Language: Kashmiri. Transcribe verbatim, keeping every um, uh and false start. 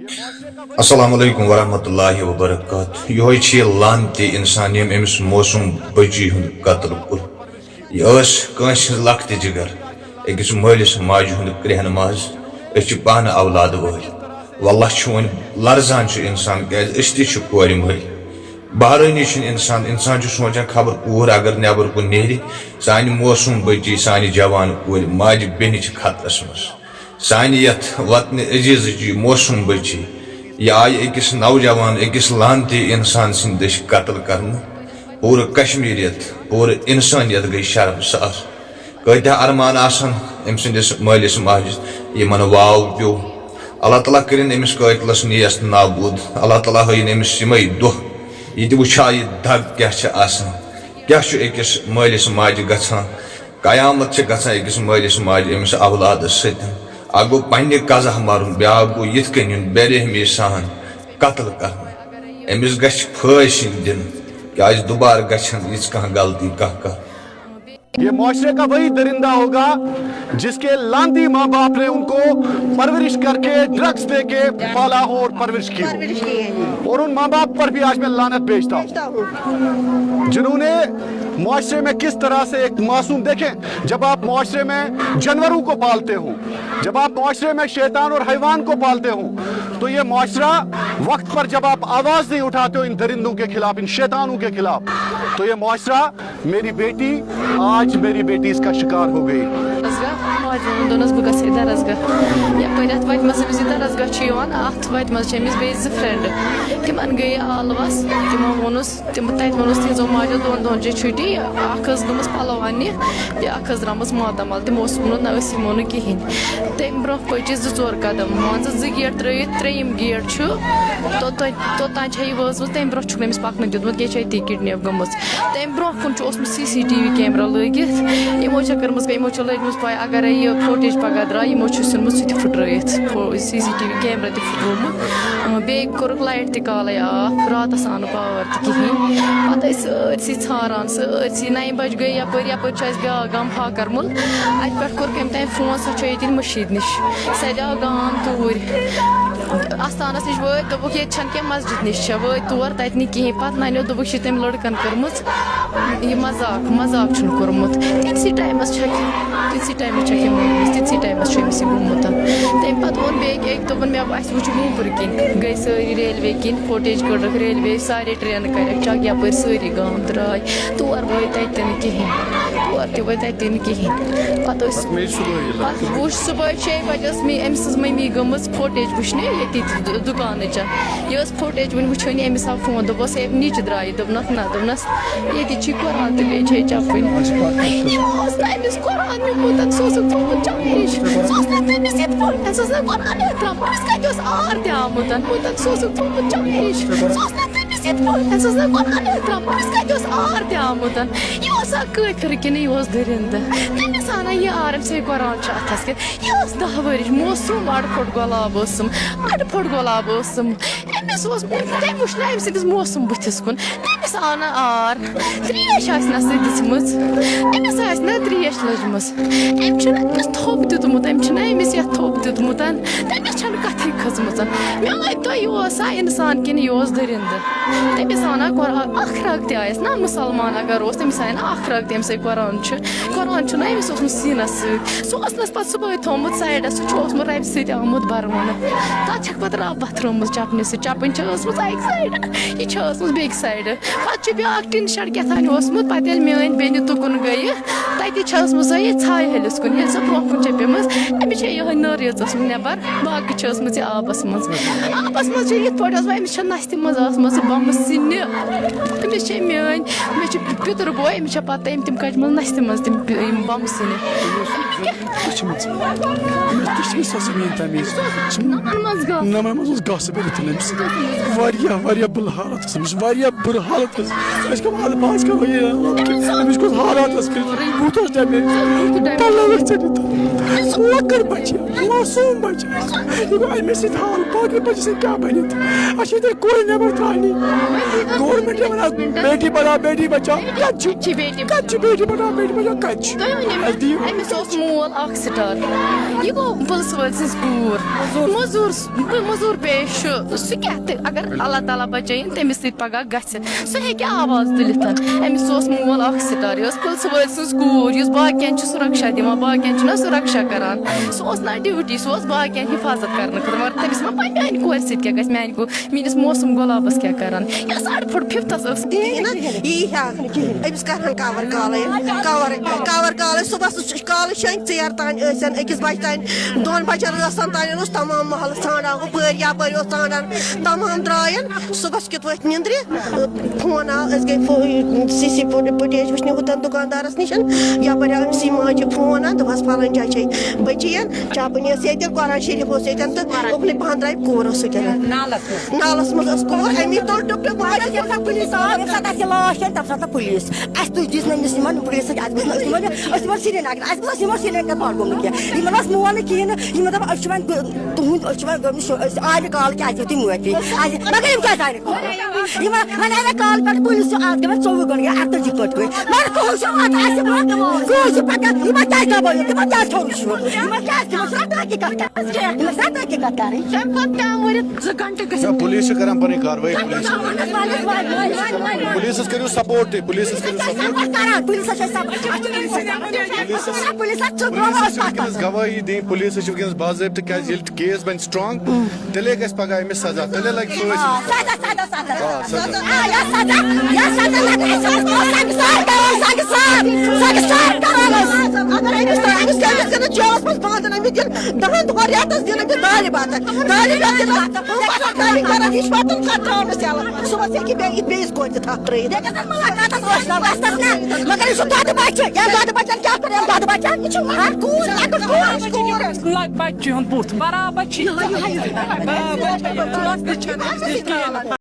السلام علیکم ورحمۃ اللہ وبرکاتہ۔ یہوے چھ یہ لعنتی انسان، یم أمس معصوم بچی ہند قتل کوٚر۔ یہ ٲس کٲنٛسہِ ہٕنٛز لۄکٹہِ جگر، أکِس مٲلِس ماجہِ ہُنٛد کرٛیٚہن ماز۔ أسۍ چھِ پانہٕ اولاد وٲلۍ۔ واللہ چھُ وۄنۍ لرزان چھُ انسان، کیازِ أسۍ تہِ چھِ کورِ مٲلۍ۔ بہرٲنی چھُنہٕ انسان، انسان چھُ سونٛچان خبر کوٗر اگر نٮ۪بر کُن نیرِ، سانہِ معصوم بچی، سانہِ جوان کورِ ماجہِ بیٚنہِ چھِ خطرس منٛز۔ سانہِ یتھ وطنہِ عزیزٕچ یہِ معصوم بچی، یہِ آیہِ أکِس نوجوان، أکِس لعنتی انسان سٕنٛدِ دٔسۍ قتل کرنہٕ۔ پوٗرٕ کشمیریت، پوٗرٕ انسانیت گٔے شرمسار۔ کۭتیاہ ارمان آسن أمۍ سٕنٛدِس مٲلِس ماجہِ، یِمن واو پیوٚو۔ اللہ تعالیٰ کٔرِن أمِس قٲتلس نیست نابوٗد۔ اللہ تعالیٰ ہٲیِن أمِس یِمے دۄہ، یہِ تہِ وٕچھِ ہا یہِ دگ کیاہ چھِ آسان، کیاہ چھُ أکِس مٲلِس ماجہِ گژھان۔ قیامت چھِ گژھان أکِس مٲلِس ماجہِ أمِس اولادس سۭتۍ۔ اکھ گوٚو پننہِ قزح مرُن، بیاکھ گوٚو یِتھ کٔنۍ یُن بے رحمی سان قتل کرنہٕ۔ أمِس گژھِ پھٲسۍ یِنۍ دِنہٕ، کیازِ دُبارٕ گژھِ نہٕ یِژھ کانٛہہ غلطی کانٛہہ کرُن۔ یہ معاشرے کا وہی درندہ ہوگا جس کے لانتی ماں باپ نے ان کو پرورش کر کے، ڈرگز دے کے پالا ہو اور پرورش کی ہو۔ اور ان ماں باپ پر بھی آج میں لعنت بھیجتا ہوں، جنہوں نے معاشرے میں کس طرح سے ایک معصوم، دیکھیں، جب آپ معاشرے میں جانوروں کو پالتے ہو، جب آپ معاشرے میں شیطان اور حیوان کو پالتے ہو، تو یہ معاشرہ وقت پر جب آپ آواز نہیں اٹھاتے ہو ان درندوں کے خلاف، ان شیطانوں کے خلاف، تو یہ معاشرہ، میری بیٹی، آج میری بیٹی اس کا شکار ہو گئی۔ درسگاہ۔ ماجہِ ووٚنُن، دوٚپنَس، "بہٕ گژھٕ ہے درسگاہ۔" یَپٲرۍ اَتھ وَتہِ منٛز، أمِس یہِ درسگاہ چھُ یِوان، اَتھ وَتہِ منٛز چھِ أمِس بیٚیہِ زٕ فرٛٮ۪نٛڈٕ۔ تِمَن گٔیے آلوَس، تِمو ووٚنُس، تِم، تَتہِ ووٚنُس تِہنٛزو ماجو، دۄن دۄہَن چھِ چھُٹی، اَکھ ٲس گٔمٕژ پَلو اَننہِ، بیٛاکھ ٲس درٛامٕژ ماتامال، تِمو اوس ووٚنمُت، "نہ، أسۍ یِمو نہٕ کِہیٖنۍ۔" تَمہِ برونٛہہ پٔچ أسۍ زٕ ژور قدم، مان ژٕ، زٕ گیٹ ترٛٲیِتھ، ترٛیٚیِم گیٹ چھُ، توٚتام، توٚتام چھےٚ یہِ وٲژمٕژ، تَمہِ برونٛہہ چھُکھ نہٕ أمِس پَکنہٕ دیُتمُت کینٛہہ، یہِ چھےٚ أتی کِڈنیپ گٔمٕژ۔ تَمہِ برونٛہہ کُن چھُ اوسمُت C C T V camera لٲگِتھ، یِمو چھےٚ کٔرمٕژ کٲم، یِمو چھےٚ لٲجمٕژ پَے، اگرے یہِ فوٹیج پَگاہ درٛاے، یِمو چھُ ژھُنمُت سُہ تہِ پھٕٹرٲیِتھ، فو-، C C T V camera تہِ پھٕٹرومُت۔ اۭں، بیٚیہِ کوٚرُکھ لایٹ تہِ کالے آف، راتَس آو نہٕ پاور تہِ کِہیٖنۍ۔ پَتہٕ ٲسۍ سٲرسٕے ژھانٛڈان، سٲرسٕے۔ نَیہِ بَجہِ گٔے یَپٲرۍ، یَپٲرۍ چھُ اَسہِ بیٛاکھ گام پھاکَرمُل۔ اَتہِ پٮ۪ٹھ کوٚر کٔمۍ تام فون، سۄ چھےٚ ییٚتٮ۪ن مٔشیٖد نِش۔ سَجاو گام توٗرۍ۔ اَستانَس نِش وٲتۍ، دوٚپُکھ، "ییٚتہِ چھَنہٕ کینٛہہ، مسجد نِش چھےٚ۔" وٲتۍ تور، تَتہِ نہٕ کِہیٖنۍ۔ پَتہٕ نَنیو، دوٚپُکھ، "یہِ چھِ تٔمۍ لٔڑکَن کٔرمٕژ یہِ مذاق، مذاق چھُنہٕ کوٚرمُت۔" تٔمسٕے ٹایمَس چھےٚ، تٔمسٕے ٹایمَس چھےٚ کیٛاہ مٲرمٕژ، تٔمسٕے ٹایمَس چھُ أمِس یہِ گوٚمُت۔ تَمہِ پَتہٕ ووٚن بیٚکۍ أکۍ، دوٚپُن، "مےٚ، اَسہِ وُچھ وُمبرٕ کِنۍ، گٔے سٲری ریلوے کِنۍ، فوٹیج کٔڈٕکھ ریلوے، سارے ٹرینہٕ کَرٮ۪کھ چَک، یَپٲرۍ سٲری گام درٛاے۔" تور وٲتۍ تَتہِ تہِ نہٕ کِہیٖنۍ، تور تہِ وٲتۍ تَتہِ تہِ نہٕ کِہیٖنۍ۔ پَتہٕ ٲسۍ، پَتہٕ وُچھ صُبحٲے شیٚیہِ بَجہِ ٲس مےٚ، أمۍ سٕنٛز مٔمی گٔمٕژ فوٹیج وٕچھنہِ ییٚتی دُ-، دُکانٕچ۔ یہِ ٲس فوٹیج وٕنہِ وٕچھٲنی، أمِس آو فون، دوٚپُس، "ہے، نِچہِ درٛایہِ؟" دوٚپنَس، "نہ۔" دوٚپنَس، "ییٚتی چھی قرآن تہٕ بیٚیہِ چھے چَپٕنۍ۔" یِمو اوس نہٕ أمِس قرآن نیُمُت، سُہ اوسُکھ تھوٚومُت چَپنہِ نِش۔ سُہ اوس نہٕ تٔمِس یِتھ پٲٹھۍ، سُہ اوس نہٕ قرآن احترام، أمِس کَتہِ اوس آر تہِ آمُت، سُہ اوسُکھ تھوٚومُت چَپنہِ نِش۔ سُہ اوس نہٕ تٔمِس یِتھ پٲٹھۍ، سُہ اوس نہٕ قرآن احترام، أمِس کَتہِ اوس آر تہِ آمُت۔ یہِ اوسا کٲفِر کِنہٕ یہِ اوس دٔرِنٛدٕ؟ تٔمِس آو نہ یہِ آر، أمۍ سٕے قرآن چھُ اَتھَس کٮ۪تھ۔ یہِ ٲس دَہ ؤرِش معصوٗم اَڑٕ پھوٚٹ گۄلاب ٲسٕم، اَڑٕ پھوٚٹ گۄلاب ٲسٕم۔ أمِس اوس، تٔمۍ وٕچھ نہٕ أمۍ سٕنٛدِس معصوٗم بٕتھِس کُن۔ تٔمِس آو نہٕ آر۔ ترٛیش آسہِ نہ سُہ دِژمٕژ۔ أمِس آسہِ نہ ترٛیش لٔجمٕژ۔ أمۍ چھُنہٕ أمِس تھوٚپ دیُتمُت، أمۍ چھُنہٕ أمِس یَتھ تھوٚپ دیُتمُت۔ تٔمِس چھَنہٕ کَتھٕے کھٔژمٕژ۔ مےٚ ؤنۍ تو، یہِ اوسا اِنسان کِنہٕ یہِ اوس دٔرِنٛدٕ؟ تٔمِس آو نہ قرآن، اَکھ رَگ تہِ آیَس نہ مُسلمان اگر اوس، تٔمِس آیہِ نہ اَکھ رَگ تہِ أمۍ سۭتۍ قرآن چھُ۔ قرآن چھُنہ أمِس اوسمُت سیٖنَس سۭتۍ۔ سُہ اوس نہٕ پَتہٕ صُبحٲے تھوٚومُت سایڈَس، سُہ چھُ اوسمُت رَبہِ سۭتۍ آمُت بَرونہٕ۔ تَتھ چھَکھ پَتہٕ رَب پَتھرٲومٕژ چَپنہِ سۭتۍ۔ چَپٕنۍ چھِ ٲسمٕژ اَکہِ سایڈٕ، یہِ چھِ ٲسمٕژ بیٚکہِ سایڈٕ۔ پَتہٕ چھُ بیٛاکھ ٹِن شَڈ کیٛاہ تام اوسمُت، پَتہٕ ییٚلہِ میٛٲنۍ بیٚنہِ تُکُن گٔیہِ، تَتہِ چھِ ٲسمٕژ سۄ یہِ ژھایہِ ۂلِس کُن، ییٚلہِ سۄ برٛونٛہہ کُن چھےٚ پیٚمٕژ، أمِس چھےٚ یِہوٚے نٔر یٲژ ٲسمٕژ نٮ۪بَر، باقٕے چھِ ٲسمٕژ یہِ آبَس منٛز۔ آبَس منٛز چھِ یِتھ پٲٹھۍ ٲسمٕژ، أمِس چھےٚ نَستہِ منٛز ٲسمٕژ بَمہٕ سِنہِ۔ أمِس چھےٚ میٛٲنۍ، مےٚ چھُ پِتُر بوے، أمِس چھےٚ پَتہ، أمۍ تِم کَجہِ منٛز نَستہِ منٛز تِم، یِم بَمہٕ سِنہِ۔ تٔمِس تہِ چھِ مےٚ سۄ زٔمیٖن تَمہِ وِزِ۔ نَمَن منٛز گاسہٕ۔ نَمَن منٛز اوس گاسہٕ بٔرِتھ أمِس۔ واریاہ، واریاہ بُلہٕ حالت ٲس أمِس، واریاہ بُرٕ حالت ٲس۔ أسۍ کَم حالت، بہٕ حظ کَرو یہِ، أمِس کُس حالات ٲس کٔرِتھ، کوٗتاہ اوس damage، پَلو ٲسۍ ژٔٹِتھ۔ لۄکٕٹ بَچہِ، معصوٗم بَچہِ۔ یہِ گوٚو اَمے سۭتۍ حال۔ کۄکرِ پَچہِ سۭتۍ کیٛاہ بَنہِ؟ اَسہِ چھِ ییٚتہِ کورِ نٮ۪بر ترٛاونہِ۔ گورمٮ۪نٛٹ چھِ وَنان، "بیٹی پڑھاو، بیٹی بچاو۔" کَتہِ چھُ؟ چھِ بیٹی کَتہِ چھُ بیٹی پڑھاو، بیٹی بچاو؟ کَتہِ چھُ؟ تُہۍ ؤنِو مےٚ، اَسہِ دِیِو۔ أمِس اوس مول اکھ سٹار۔ یہِ گوٚو پُلسہٕ وٲلۍ سٕنٛز کوٗر۔ موٚزوٗر، موٚزوٗر پیش چھُ۔ سُہ کیٛاہ تہِ، اگر اللہ تعالیٰ بچٲیِن، تٔمِس سۭتۍ پگاہ گژھِ۔ سُہ ہیٚکہِ آواز تُلِتھ۔ أمِس اوس مول اکھ سٹار، یہِ ٲس پُلسہٕ وٲلۍ سٕنٛز کوٗر، یُس باقین چھُ سُرکشا دِوان، باقین چھُنہ سُرکشا کران۔ سُہ اوس نہ ڈیوٹی، سُہ اوس باقین حفاظت کرنہٕ خٲطرٕ، مگر تٔمِس ما پَے میانہِ کورِ سۭتۍ کیٛاہ گژھِ، میانہِ کو-، میٲنِس موسم گۄلابس کیٛاہ کرن۔ یہِ ٲس اَڑٕ پھٕٹہٕ فِفتھس ٲس۔ کِہیٖنۍ نہٕ، یی ہا۔ أمِس کَرہَن کَوَر کالَے، کَوَر، کَوَر کالَے۔ صُبحَس ٲس کالہٕ شٮ۪نٛگہِ ژیر تام ٲسِن، أکِس بَجہِ تام، دۄن بَجَن ٲسَن تام اوس تَمام محلہٕ ژھانٛڈان، ہُپٲرۍ یَپٲرۍ اوس ژھانٛڈان، تَمام درٛایَن۔ صُبحَس کیُتھ ؤتھۍ نِنٛدرِ، فون آو، أسۍ گٔے فو-، سی سی فُٹ-، فُٹیج وٕچھنہِ ہُتَن دُکاندارَس نِش۔ یَپٲرۍ آو أمۍ سٕے ماجہِ فون، دوٚپہَس، "فَلٲنۍ جایہِ چھے بٔچی یَن، چاپٕنۍ ٲس ییٚتہِ، قرآن شریٖف اوس ییٚتٮ۪ن تہٕ اُکنُے پَہَن درٛاے کوٗر ٲس سُہ تہِ نالَس منٛز۔ نالَس منٛز ٲس کوٗر، اَمی تُل ٹُک ٹُک ماجہِ۔ ییٚمہِ ساتہٕ پُلیٖس آو، ییٚمہِ ساتہٕ اَسہِ یہِ لاش چھِ، تَمہِ ساتہٕ آو پُلیٖس۔ اَسہِ تُج دِژ نہٕ أمِس یِمَن، پُلیٖسَس، اَسہِ بوٗز نہٕ أسۍ وَنو، أسۍ وَنو سرینگر، اَسہِ بوٗز نہٕ یِمَن سرینگر پَہَن گوٚمُت کینٛہہ۔ یِمَن اوس مول نہٕ کِہیٖنۍ نہٕ، یِمَن دوٚپ، أسۍ چھِ وۄنۍ گٔ-، تُہُنٛد، أسۍ چھِ وۄنۍ گٔمٕتۍ شو-، أسۍ آے نہٕ کال کیٛازِ یُتھُے معٲفی۔ اَسہِ، مگر یِم کیٛازِ آے نہٕ کال؟ یِمَن وۄنۍ آے مےٚ کال پٮ۪ٹھ، پُلیٖس چھُ آز گٔمٕتۍ ژوٚوُہ گٲنٛٹہٕ یا اَرتٲجی گٲنٛٹہٕ گٔمٕتۍ۔ مگر کٕہٕنۍ چھُنہٕ واتان اَسہِ برونٛہہ۔ کٕہٕنۍ چھُ پَکان، یِمَن کیٛازِ دَبٲیِو؟ تِمَن کیٛازِ تھوٚو نہٕ شُر؟ یِمَن کیٛازِ، تِمَن چھُنہ ترقی کَتھ کَرٕنۍ؟ تِمَن چھُنہ ترقی کَتھ کَرٕنۍ؟ تَمہِ پَتہٕ تہِ آو ؤرِتھ زٕ گھنٹہٕ گٔژھِتھ۔ نہ، پُلیٖس چھِ کران پنٕنۍ کاروٲیی، پُلیٖس چھِ کران۔ پُلیٖسَس کٔرِو سپورٹ تُہۍ، پُلیٖسَس کٔرِو سپورٹ۔ کران، پُلیٖسَس چھِ سپورٹ، اَسہِ چھِ پُلیٖسَس سپورٹ۔ پُلیٖسَس چھُ برونٛہہ پُلیٖسَس چھِ وٕنکیٚنَس گواہی دِنۍ، پُلیٖسَس چھِ وٕنکیٚنَس باضٲبطہٕ، کیٛازِ ییٚلہِ کیس بَنہِ سٹرانگ، تیٚلے گژھِ پگاہ أمِس سزا، تیٚلے لگہِ پھٲسۍ۔ آ، سزا، سزا، سزا۔ آ، سزا۔ آ، یا سزا، یا سزا لگہِ، أسۍ حظ گوٚو سنگسار کرو، سنگسار، سنگسار کرو أسۍ۔ اگر أمِس ترٛٲیِن، أمِس کیٛاہ، أمِس کَرن جیلَس منٛز بنٛد، أمِس دِن دَہَن دۄہَن رٮ۪تَس دِن أمِس دالہِ بَتہٕ۔ دالہِ بَتہٕ دِن اَتھ۔ ہُم پَتہٕ دالہِ کران، یہِ چھُ پَتہٕ کَتھ ترٛاونَس یَلہٕ۔ صُبحَس ہیٚکہِ بیٚیہِ یِتھ بیٚیِس کورِ تہِ تھپھ ترٛٲیِتھ۔ ییٚتہِ ٲسۍ مُلاقاتَس ٲسۍ نہٕ وَستَس نہ۔ مگر یہِ چھُ دۄدٕ بَچہِ، یَتھ دۄدٕ بَچَن کیٛاہ کوٚر، یَتھ دۄدٕ بَچَن؟ یہِ چھُ ہر کوٗر، لۄکٕٹ کوٗر۔ لگ بچہِ ہُنٛد بُتھ برابر چھِ۔